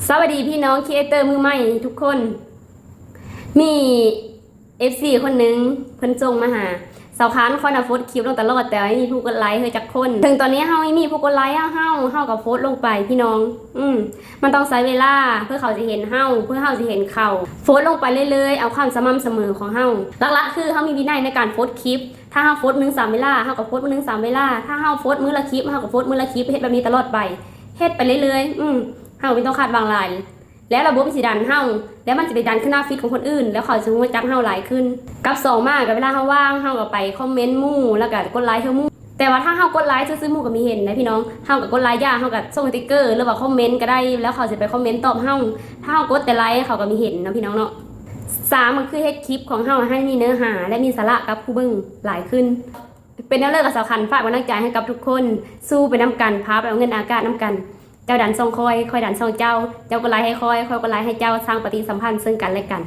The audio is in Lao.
ສະບາຍດີພີ່ນ້ອງຄຣີເອເຕີມືໃໝ່ທຸກຄົນ. ມີເອັຟຊີຄົນໜຶ່ງເພິ່ນສົ່ງມາຫາ ສາວຄັນ ຂ້ອຍນະໂພສຄລິບລົງຕະຫຼອດ ແຕ່ວ່າບໍ່ມີຜູ້ກົດໄລໃຫ້ຈັກຄົນ. ເຖິງຕອນນີ້ເຮົາບໍ່ມີຜູ້ກົດໄລໃຫ້ເຮົາ ເຮົາກໍໂພສລົງໄປພີ່ນ້ອງ. ອືມ ມັນຕ້ອງໃຊ້ເວລາເພື່ອເຂົາຊິເຫັນເຮົາ ເພື່ອເຮົາຊິເຫັນເຂົາ. ໂພສລົງໄປເລື້ອຍໆ ເອົາຄວາມສະໝ່ຳສະເໝີຂອງເຮົາ. ຫຼັກໆຄືເຮົາມີວິໄນໃນການໂພສຄລິບ. ຖ້າເຮົາໂພສມື້ໜຶ່ງສາມເວລາ ເຮົາກໍໂພສມື້ໜຶ່ງສາມເວລາ. ຖ້າເຮົາໂພສມື້ລະຄລິບ ເຮົາກໍໂພສມື້ລະຄລິບ. ເຮັດແບບນີ້ຕະຫຼອດໄປ ເຮັດໄປເລື້ອຍໆ. ອືມ ເຮົາບໍ່ຕ້ອງຄາດຫວັງຫຼາຍ ແລ້ວລະບົບມັນຊິດັນເຮົາ ແລ້ວມັນຊິໄປດັນຂຶ້ນໜ້າຟີດຂອງຄົນອື່ນ ແລ້ວເຂົາຊິຮູ້ຈັກເຮົາຫຼາຍຂຶ້ນ. ກັບສອງມາກໍເວລາເຮົາວ່າງ ເຮົາກໍໄປຄອມເມັນໝູ່ ແລ້ວກໍກົດໄລໃຫ້ໝູ່. ແຕ່ວ່າຖ້າເຮົາກົດໄລຊື່ໆ ໝູ່ກໍມີເຫັນນະພີ່ນ້ອງ. ເຮົາກໍກົດໄລຢ່າ ເຮົາກໍສົ່ງສະຕິກເກີ ຫຼືວ່າຄອມເມັນກໍໄດ້ ແລ້ວເຂົາຊິໄປຄອມເມັນຕອບເຮົາ. ຖ້າເຮົາກົດແຕ່ໄລ ເຂົາກໍມີເຫັນເນາະພີ່ນ້ອງເນາະ. ສາມກໍຄືເຮັດຄລິບຂອງເຮົາໃຫ້ມີເນື້ອຫາ ແລະ ມີສາລະກັບຜູ້ເບິ່ງຫຼາຍຂຶ້ນ. ເປັນແນວໃດກໍສາວຄັນ ຝາກກຳລັງໃຈໃຫ້ກັບທຸກຄົນ ສູ້ໄປນຳກັນ ພາໄປເອົາເງິນອາກາດນຳກັນ. ເຈົ້າດັນຊ່ອງຂ້ອຍ ຂ້ອຍດັນຊ່ອງເຈົ້າ ເຈົ້າກົດໄລໃຫ້ຂ້ອຍ ຂ້ອຍກົດໄລໃຫ້ເຈົ້າ ສ້າງປະຕິສຳພັນເຊິ່ງກັນແລະກັນ.